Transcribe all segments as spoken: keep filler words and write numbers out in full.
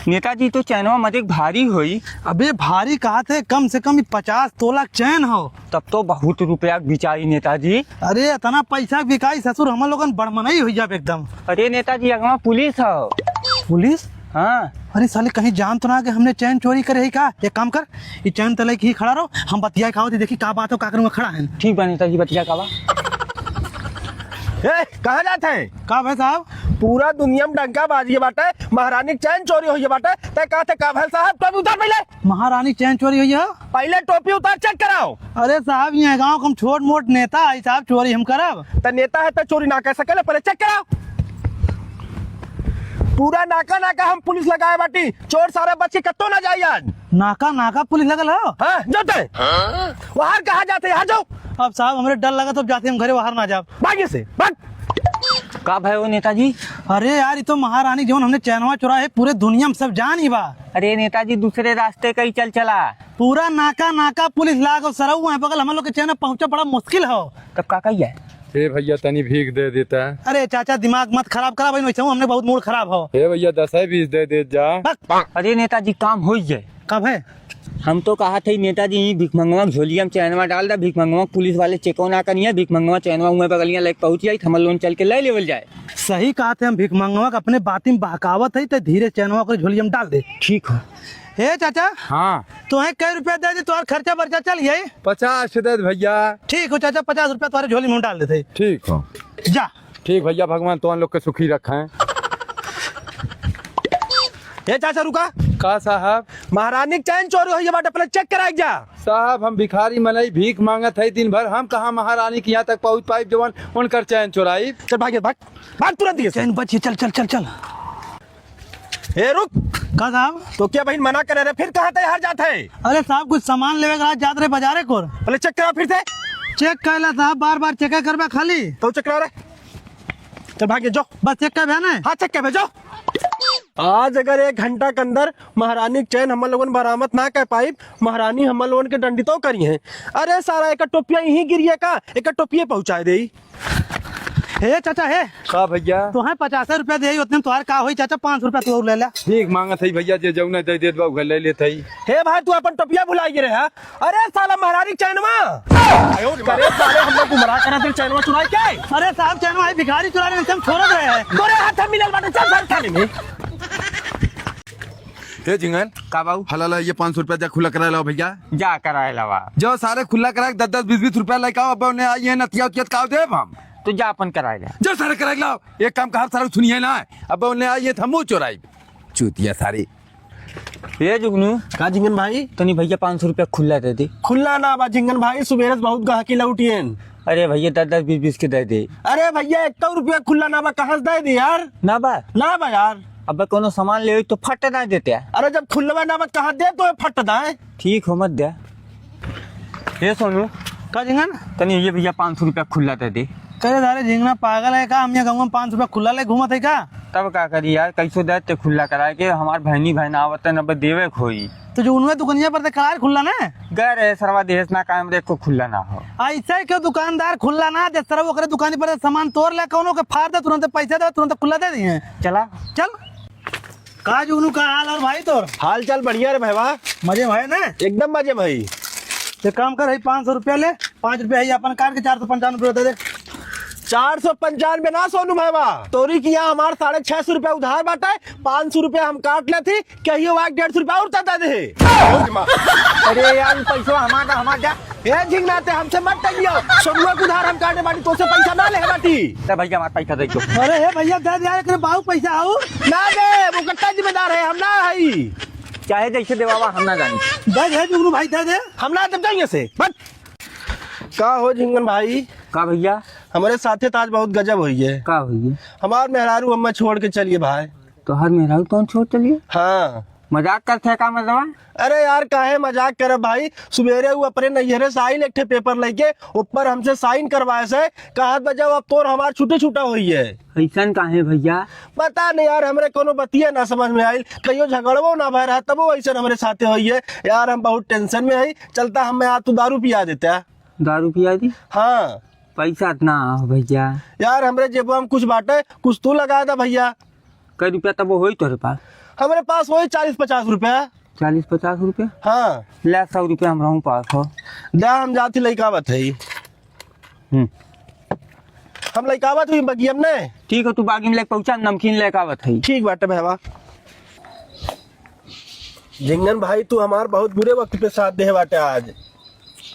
नेताजी, तो चैनवा मदेक भारी होई। अबे भारी कहा थे, कम से कम ई पचास तोला के चैन हो। तब तो बहुत रुपया के बिचाई नेताजी। अरे इतना पैसा के बिकाई ससुर, हम लोगन बड़मनई हुई जाब एकदम। अरे नेताजी, अगवा पुलिस हो। पुलिस? हाँ। अरे साले कहीं जान तो ना कि हमने चैन चोरी करे है का? एक काम कर, ई चैन तले की खड़ा रहो, हम बतिया खाओ थे, देखी का बात हो, का करूँगा खड़ा है। ठीक बा नेताजी, बतिया का बा। ए, कहाँ जात है? का भाई साहब? पूरा दुनिया में डंका बाज गया बाटे, महारानी के चैन चोरी होई बाटे। ते कहते का भइल साहब, टोपी उतार पहिले। महारानी चैन चोरी होई है? पहिले टोपी उतार, चेक कराओ। अरे साहब, ये गाँव के हम छोट मोट नेता है साहब, चोरी हम करब? त नेता है त चोरी ना कर सकेला, पहिले चेक कराओ। पूरा नाका नाका हम पुलिस लगाए बाटी, चोर सारे बच के कत्तो ना जाई आज। नाका नाका पुलिस लगल हो? हाँ, जो ते। बाहर कहाँ जाते, यहाँ जाओ। अब साहब हमरे डर लगा, तो जाते हम घरे बाहर ना जाब। भागे से, भाग। का भय हो नेताजी? अरे यार, ये तो महारानी जौन हमने चैनवा चुरा है, पूरे दुनिया में सब जान ही बा। अरे नेताजी, दूसरे रास्ते कहीं चल चला। पूरा नाका नाका पुलिस लागो सरऊ है बगल, हम लोग के चैनवा पहुँचा बड़ा मुश्किल हो। तब का कहिए? ए भैया, तनी भीख दे देता। अरे चाचा, दिमाग मत खराब करा भाई, वैसे हमने बहुत मूड खराब हो। ए भैया, दस है बीस दे दे जा। बक। अरे नेताजी, काम हो जाए। कब है? हम तो कहा थे नेताजी, ई भिखमंगवा के झोलिया में चैनवा डाल दे, भिखमंगवा के पुलिस वाले चेको ना करिए, भिखमंगवा चैनवा उहे बगलिया लेके पहुँच जाई, हमर लोन चल के ले लेवल जाए। सही कहा थे, हम भिखमंगवा के अपने बाती में बहकावत है, ते धीरे चैनवा ओकरे झोलिया में डाल दे। ठीक हो। ए चाचा। हाँ। तोहे कै रुपया दे दी, तोहर खर्चा बर्चा चल जाई। पचास दे दे भैया। ठीक हो चाचा, पचास रुपया तोहरे झोली में डाल देते। ठीक हो। जा। ठीक भैया, भगवान तोहन लोग के सुखी रखें। ए चाचा रुका। का साहब? महारानी के चैन चोरी होई बाटे, पहले चेक कराई जा। साहब, हम भिखारी मनई, भीख मांगत है दिन भर, हम कहाँ महारानी के यहाँ तक पहुँच पाइब जवन उनकर चैन चोराई? चल भाग, भाग, भाग तुरंत ये से। चैन बची, चल, चल, चल, चल। ए रुक। का साहब? तो क्या बहिन मना करे रे, फिर कहाँ ते हार जात है? अरे साहब, कुछ सामान लेवे के रात जात रहे बाजारे कोर। पहले चेक करा फिर से। चेक कैला साहब, बार बार चेक करबा खाली। तो चेक करा रे। चल भाग जो। बस चेक कर भैया ना। हाँ चेक कर भेजो। आज अगर एक घंटा के अंदर महारानी के चैन हमन लोगन बरामद ना कर पाइब, महारानी हमन लोगन के डंडितो करी है। अरे सारा एक टोपिया यहीं गिरिया का, एक टोपिया पहुँचाए दे। हे चाचा, हे। का भैया? तोहे पचास रुपया देई, उतने में तोहार का होई चाचा, पाँच रुपया तू और ले ले। भीख मांगत है भैया, जे जौने दे देत बा, उहे ले लेत है। हे भाई, तू अपन टोपिया भुला गए रहे, हाँ? अरे साला महारानी चैनवा। अरे साले, हम लोग गुमराह करा दे, चैनवा चुराई के। अरे साहब, चैनवा है, भिखारी चुरा रहे, हम छोड़ रहे हैं। तोरे हाथ में मिलल बाटे, चल सारे थाने में। ए झिंगन। का बाबू? हला ला, ये पाँच सौ रुपया जा खुला कराए लाओ भैया। जा कराए लावा। जो सारे खुला करा के दस दस बीस बीस रुपया लेके आओ, अब उन्हें आई है नतिया उतिया काव देब हम। तो जा अपन कराए ला। जो सारे कराए लाओ। एक काम कहा सारे सुनिए ना, अब उन्हें आई है तो हमू चोराई। चूतिया सारे। ए जुगनू। का झिंगन भाई? तनी भैया पाँच सौ रुपया खुला दे दे। खुला ना बा झिंगन भाई, सुबेरे से बहुत गाहकी लौटियन। अरे भैया दस दस बीस बीस के दे दे। अरे भैया, एक रुपया खुला ना बा, कहाँ से दे दे यार? ना बा? ना बा यार। अबे कोनो सामान लेवे तो फट ना देते। अरे जब खुलवा ना बा, कहाँ दे तो फट दाए? ठीक हो, मत दे। हे सोनू। का झिंगन? तनी ये भैया पाँच सौ रुपया खुला दे दे। करे सारे झिंगना पागल है का? हम यहाँ गाँव में पाँच सौ रुपया खुला ले घूमत है का? तब का करी यार, कैसो दे ते खुला कराए के, हमार बहनी बहन आवत है, अब देवे के होई। तो जो उनमें दुकनिया पर ते करार खुला ना? गए रहे सरवा देश ना कायम रे, को खुला ना हो। ऐसे क्यों दुकानदार खुला ना दे सरवा, ओकरे दुकानी पर से सामान तोड़ ले, कौनो के फाड़ दे, तुरंत पैसा दे, तुरंत खुला दे दिए। चला। चल। का जुगनू, का हाल और भाई तोर? हाल चाल बढ़िया रे भाईवा। मजे भाई ना? एकदम मजे भाई। ते काम कर, है पाँच सौ रुपया ले, पाँच रुपया है अपन काट के चार सौ पंचानवे रुपया दे दे। चार सौ पंचानवे ना सोनू भाईवा, तोरी किया हमार साढ़े छह सौ रुपया उधार बाटे, पाँच सौ रुपया हम काट लेथी, कहियो आज डेढ़ सौ रुपया और दे दे। अरे यार, पैसा हमारा, हमारा जा। ए झिंगना, ते हमसे मत टंगियो। सोनुआ के उधार हम काटे बाटी, तोसे पैसा ना लेहे बाटी। ते भैया, हमार पैसा दे दो। अरे हे भैया, दे दे यार, एकरे बाऊ पैसा आऊ। ना दे, वो कट्टा जिम्मेदार है, हम ना हई। चाहे जैसे देवावा, हम ना जानी। दे दे जुगनू भाई, दे दे। हम ना देब, जाइए से। बस। का हो झिंगन भाई? का भैया? हमरे साथे तो आज बहुत गजब होई है। का होई है? हमार मेहरारू अम्मा छोड़ के चलिए भाई। तोहार मेहरारू कौन छोड़ चलिए? हाँ। मजाक करत है का मतलब? अरे यार, काहे मजाक करब भाई? सुबेरे उ अपने नैहरे से आइल एक ठे पेपर लेके, ऊपर हमसे साइन करवाए से, कहत बा जब अब तोर हमार छुट्टी छुट्टा होई है। ऐसन काहे भैया? पता नहीं यार, हमरे कोनो बतिया ना समझ में आइल, कहियो झगड़वो ना भय रहा, तबो ऐसन हमरे साथे होई है। यार, हम बहुत टेंशन में हई, चलता हमें आज तू दारू पिया देता। दारू पिया दी? हाँ। पैसा इतना हो भैया। यार, हमरे जेबवा में कुछ बाटे, कुछ तू लगा दे भैया। कै रुपया तब होई तोरे पास? हमरे पास वही चालीस पचास रुपया। चालीस पचास रुपया? हाँ। ले, सौ रुपया हमरहू पास हो। दा, हम जाती लइकावत हई। हम्म। हम लइकावत हई बगिया में ने। ठीक हो, तू बागी में लेके पहुँचा, नमकीन लेके आवत हई। ठीक बाटे भैया। झिंगन भाई, तू हमार बहुत बुरे वक्त पे साथ देहे बाटे आज।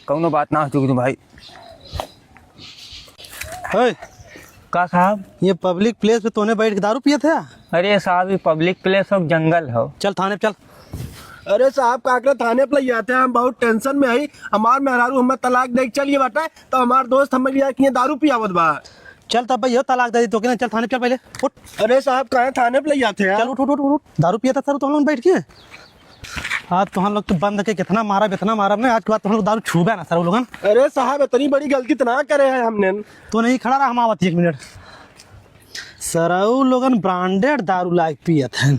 कौनो बात ना हो चुकी तू भाई। हे, का साहब? ये public place पे तोने बैठ के दारू पियत है? अरे साहब, ये public place हो, जंगल हो। चल थाने पे चल। अरे साहब, काकरे थाने पे लइ जाते हैं, हम बहुत tension में हई। हमार मेहरारू हमें तलाक दे के चलिए बाटे, तो हमार दोस्त हमें लिया के ये दारू पियावत बा। चल तब भैया, तलाक दे दी तो के ना, चल थाने पे चल पहले, उठ। अरे साहब, काहे थाने पे लइ जाते हैं? चल उठ, उठ, उठ, उठ, उठ। दारू पियत है सर, तो हम लोग बैठ के। आज तो हम लोग तो बंद के कितना मारब, इतना मारब ना, आज के बाद तो हम लोग दारू छूबे ना सर, वो लोगन। अरे साहब, इतनी बड़ी गलती तो ना करे हैं हमने। तो नहीं खड़ा रहा, हम आवत एक मिनट। सरऊ लोगन branded दारू लाग पियत हैं।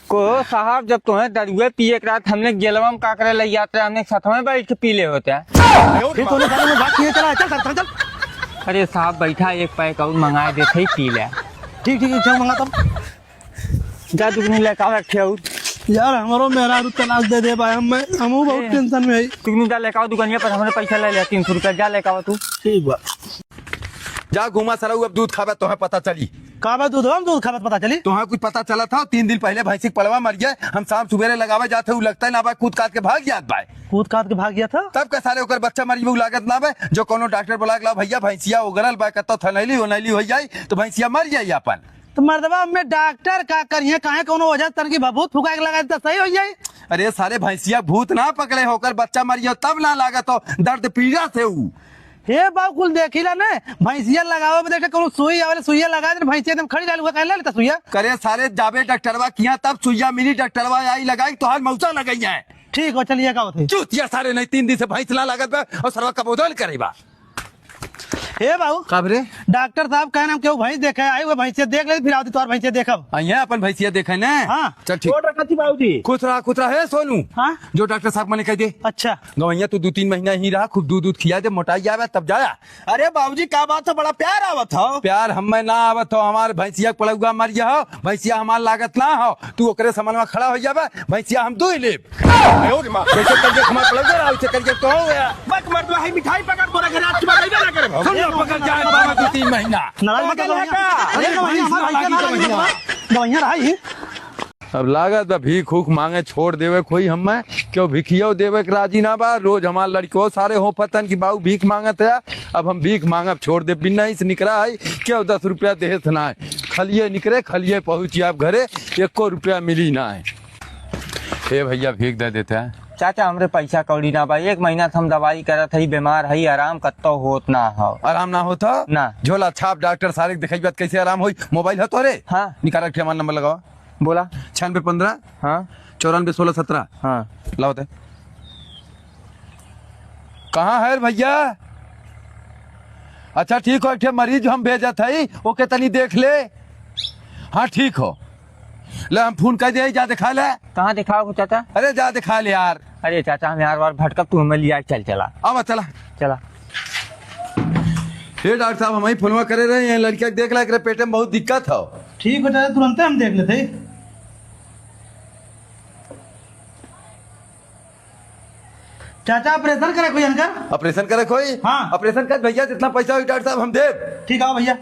को साहब, जब तुम्हें दरुए पिए के रात हमने जेलवा में का करे लइ जात रहे, हमने सथवे बैठ के पी ले होते हैं। फिर कोनो साले में बात नहीं चला, चल, चल, चल, चल। अरे साहब, बैठा, एक पैक और मंगाए देते ही पी ले। ठीक, ठीक, चल मंगा तब। जा दुगनी लेके आवा, रखे और। यार, हमरो मेहरारू तलाक दे दे भाई, हम, हमहू बहुत ए। Tension में है। दुगनी जा लेके आवा दुकानिया पर, हमरे पैसा ले ले तीन सौ रुपया, जा लेके आवा तू। ठीक बा। जा घूमा सरऊ, अब दूध खाबे तोहे पता चली। का बा दूध? हम दूध खाबे त पता चली? तोहे कुछ पता चलत हो? तीन दिन पहले भैंसी के पलवा मर गया, हम शाम सुबेरे लगावे जात है, उ लगता ना बा, कूद काद के भाग जात बा। कूद काद के भाग गया था? तब का सारे ओकर बच्चा मरी, उ लागत ना बा, जो कोनो डॉक्टर बुला के लाओ भैया, भैंसिया ओगरल बा, कत्तो थनैली ओनैली हो जाई, तो भैंसिया मर जाई अपन। तो मर्दवा, हमें डॉक्टर का करिए, काहे कोनो वजह तन की भभूत फुका के लगा दे, सही हो जाई। अरे सारे, भैंसिया भूत ना पकड़े हो, ओकर बच्चा मरियो तब ना लागत हो दर्द पीड़ा से ऊ। हे बाबू, कुल देखी ला ने, भैंसिया लगावे में देखे कोनो सुई आवे, सुइया लगा दे, भैंसिया एकदम खड़ी डाल हुआ, काहे ले लेता सुइया? करे सारे, जाबे डॉक्टरवा किहाँ तब सुइया मिली, डॉक्टरवा आई लगाई, तोहार मौसा लगाई है। ठीक हो, चलिए, का होते? चूतिया सारे, नहीं तीन दिन से भैंस ना लागत बा और सरवा कबोदन करे बा। हे बाबू। का रे? डॉक्टर साहब कहे ना, हम केहू भैंस देखे आई, वो भैंसिया देख ले, फिर आवती तोहार भैंसिया देखब। आ, यहाँ अपन भैंसिया देखे ने? हाँ। चल ठीक। गोड़ रखा थी बाबूजी। खुश रहा, खुश रहा। हे सोनू। हाँ? जो डॉक्टर साहब मने कह दे। अच्छा। गवैया तू दो तीन महीना ही रहा, खूब दूध दूध खिया दे, मोटाई आवे तब जाया। अरे बाबूजी, का बात है, बड़ा प्यार आवत हो। प्यार हमें ना आवत हो, हमार भैंसिया के पलौगा मर गया हो, भैंसिया हमार लागत ना हो, तू ओकरे समनवा खड़ा हो जाबे, भैंसिया हम दू ही लेब। आयो रे माँ। जैसे करिए हमार पलौगा रहा, वैसे करिए तो हो गया। बक मर्दवा, है मिठाई पकड़, तोरा घर आज चुमा देबे ना करब। सुन लो, पकड़ जाए बाबा दो तीन महीना। नाराज मत हो, गवैया। अरे, अरे, गवैया, भैंस हमार ना भैंसिया लागी ना तो गवैया। भैंसिया। गवैया रहा ही। अब लागत बा भीख उख मांगे छोड़ देवे कोई हमें, क्यों भिखियो देवे के राजी ना बा। रोज हमार लड़को सारे हो पतन की बाऊ भीख मांगत है, अब हम भीख मांगब छोड़ दे। बिना इस निकरा है, क्यों दस रुपया देत ना है, खलिए निकरे, खलिए पहुँची आप घरे, एको रुपया मिली ना है। हे भैया, भीख दे देते हैं। चाचा, हमरे पैसा कौड़ी ना बा, एक महीना से हम दवाई करत हई, बीमार हई, आराम कत्तो होत ना हो। आराम ना होत हो? ना। झोला छाप, डॉक्टर सारे के दिखाई बात, कैसे आराम होई? मोबाइल है तोरे? हाँ। निकाल रखे, हमारा नंबर लगावा। बोला। छियानबे पन्द्रह। हाँ। चौरानबे सोलह सत्रह। हाँ। लाओ ते। कहाँ है रे भैया? अच्छा ठीक हो, एक ठे मरीज हम भेजत हई, ओके तनी देख ले। हाँ ठीक हो, ले हम फोन कर दे, जा दिखा ले। कहाँ दिखाओ चाचा? अरे जा दिखा ले यार। अरे चाचा, हम यार बार भटकब, तू हमें लिया चल चला। आवा चला। चला। हे डॉक्टर साहब, हम ही फोनवा करे रहे हैं, लड़किया के देख ला, एकरे पेटे में बहुत दिक्कत हो। ठीक हो चाचा, तुरंते हम देख लेते। चाचा, ऑपरेशन करे कोई इनकर? ऑपरेशन करे कोई? हाँ। ऑपरेशन कर भैया, जितना पैसा होई डॉक्टर साहब हम देब। ठीक है भैया।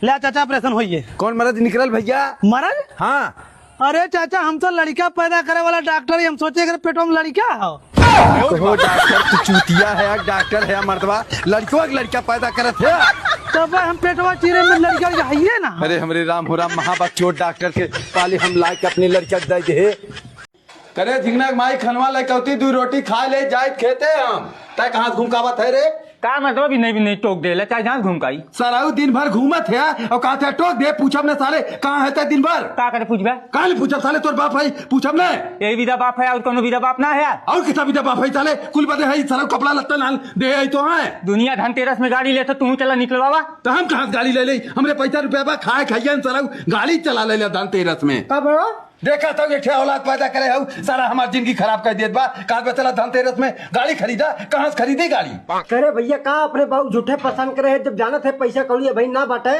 ले चाचा, ऑपरेशन होइए। कौन मरद निकलल भैया? मरद? हाँ। अरे चाचा, हम तो लड़का पैदा करे वाला डॉक्टर ही, हम सोचे अगर पेटवा में लड़का हो। कहो डॉक्टर, तू चूतिया है या डॉक्टर है या मर्दवा? लड़कवा के लड़का पैदा करत है। तब हम पेटवा चीरे में लड़का के हइये ना। अरे हमरे राम हो राम, महाबा चोर डॉक्टर के पाले हम लाए के अपने लड़का के दे दे। करे झिंगना के माई, खनवा लइकौती, दू रोटी खा ले, जाइत खेते हम। तै कहाँ से घूम के आवत है रे? का मतलब, भी नहीं, भी नहीं टोक देला, चाहे जहाँ से घूम के आई। सराऊ दिन भर घूमत है और कहत है टोक दे, पूछब न साले, कहाँ है तै दिन भर? का करे पूछबे? काहे नहीं पूछब साले, तोर बाप है, पूछब न। यही विधा बाप है, और कोनो विधा बाप ना है यार। और किसा विधा बाप है साले, कुल बदे है, सराऊ कपड़ा लत्ता नाल दे है तो है। दुनिया धनतेरस में गाड़ी लेते, तू चला निकलवावा। तो हम कहाँ से गाड़ी ले ले? हमरे पैसा रुपया बा, खाए खाइए सराऊ, गाड़ी चला ले ले धनतेरस में। का बड़ा? देखा तो ये ठे औलाद पैदा करे हऊ, सारा हमार जिंदगी खराब कर देत बा। कहाँ पे चला धनतेरस में गाड़ी खरीदा, कहाँ से खरीदी गाड़ी? करे भैया, का अपने बाबू झूठे पसंद करे है, जब जानत है पैसा कौड़ी अबही ना बाटे।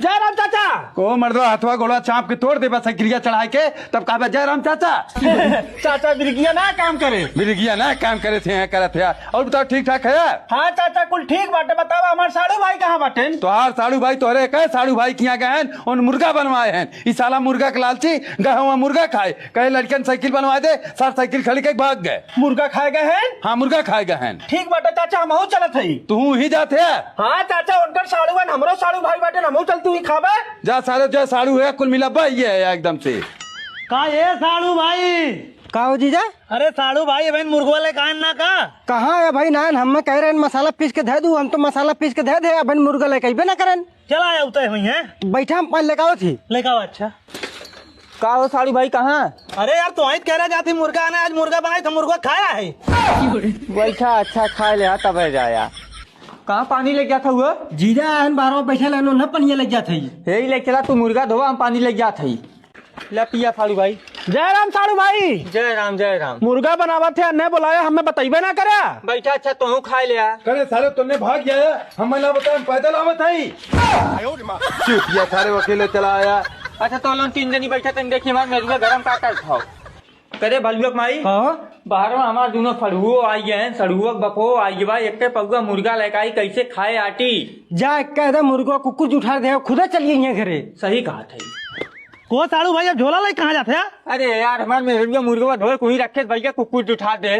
जय राम चाचा। को मर्दवा हथवा गोड़वा चाप के तोड़ देबा साइकिलिया चढ़ाए के, तब कहबा जय राम चाचा। चाचा बिरगिया ना काम करे। बिरगिया ना काम करे थे, यहाँ करत है। और बताओ, ठीक ठाक है? हाँ चाचा, कुल ठीक बाटे। बतावा, हमार साढ़ू भाई कहाँ बाटेन? तोहार साढ़ू भाई तोहरे कहे साढ़ू भाई किहाँ गए हैं, उन मुर्गा बनवाए हैं। ई साला मुर्गा के लालची गए हुआ मुर्गा खाए, कहे लड़कन साइकिल बनवा दे, सार साइकिल खड़ी के भाग गए। मुर्गा खाए गए हैं? हाँ, मुर्गा खाए गए हैं। ठीक बाटे चाचा, हमहू चलत हई। तू ही जात है? हाँ चाचा, उनकर साढ़ू बन, हमरो साढ़ू भाई बाटे, हमहू चल, तू ही खाबे। जा सारे, जा साढ़ू है, कुल मिला बा ये है एकदम से। का ये साढ़ू भाई? का हो जीजा? अरे साढ़ू भाई, अबहिन मुर्गवा लेके आएन ना का? कहाँ है भाई? नान, हमें कह रहे हैं मसाला पीस के दे दू, हम तो मसाला पीस के दे दे, अबहिन मुर्गा लेके अइबे ना करें। चला आया उतरे हुई हैं। बैठा, हम पानी लेके आवत ही। लेके आओ, अच्छा। का हो साढ़ू भाई, कहाँ? अरे यार, तो आई कह रहा जाती मुर्गा आना, आज मुर्गा बनाई तो मुर्गा खाया है। बैठा, अच्छा खाए ले, हाँ, तब है जाया। कहाँ पानी लेके जाता हुआ? जीजा, आन बाहर में बैठे लेनो, न पनिया लेके जात है। यही लेके चला, तू मुर्गा धोवा, हम पानी लेके जात है। ले पिया साढ़ू भाई। जय राम साढ़ू भाई। जय राम, जय राम। मुर्गा बनावत है, अन्ने बुलाया, हमें बतइबे ना करे। बैठा, अच्छा, तोहू खाए ले आ। करे सारे, तोने भाग गया, हमें ना बताए, हम पैदल आवत हई। चुतिया सारे, अकेले चला आया। अच्छा, तो लोग तीन जनी बैठा, तनी देखी, हमार मेरुआ गरम का करत हौ। करे भलुआ के माई। हाँ? बाहर में हमार दोनों फड़ुओ आई गए हैं, सड़ुओ के बपो आई गए बा, एक पौआ मुर्गा लेके आई, कैसे खाए आटी? जा, कह दे मुर्गा कुकुर जुठार दे, खुदे चलिए यहाँ घरे। सही कहा था। को साढ़ू भाई, अब झोला लेके कहाँ जाते हैं? अरे यार, हमार मेहरुआ मुर्गवा धोए कुही रखे, भैया कुकुर जुठार दे।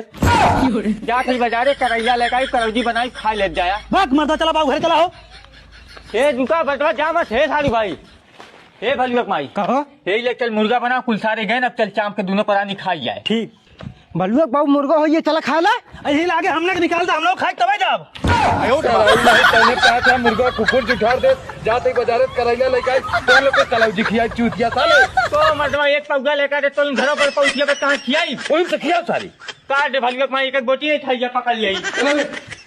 जात ही बाजारे करैला लेके आई, करौजी बनाई, खा ले जाया। भाग मर्दा, चला बाबू, घर चला हो। ए, रुका बटवा, जा मत, हे साढ़ू भाई। ए भलुआ के माई। कहो। ए ले चल मुर्गा बना, कुल सारे गए, अब चल चाप के दोनों परानी खाई जाए। ठीक। भलुआ के बाबू मुर्गा हो ये, चला खा ला। यही लागे हमने के निकाल दे, हम लोग खाए तबे जाब। साला, ई नहीं तने कहा था मुर्गा कुकुर जुठार दे, जाते बाजारे करैला लेके आई, तो लोग को कलौजी खियाई चूतिया साले। तो मर्दवा एक पौगा लेकर दे, तो घरों पर पहुंच गया, कहाँ खियाई? वहीं से खियाओ सारी। काट दे भलुआ के माई, एक एक बोटी नहीं खाई जा, पकड़ ले। चलो बे।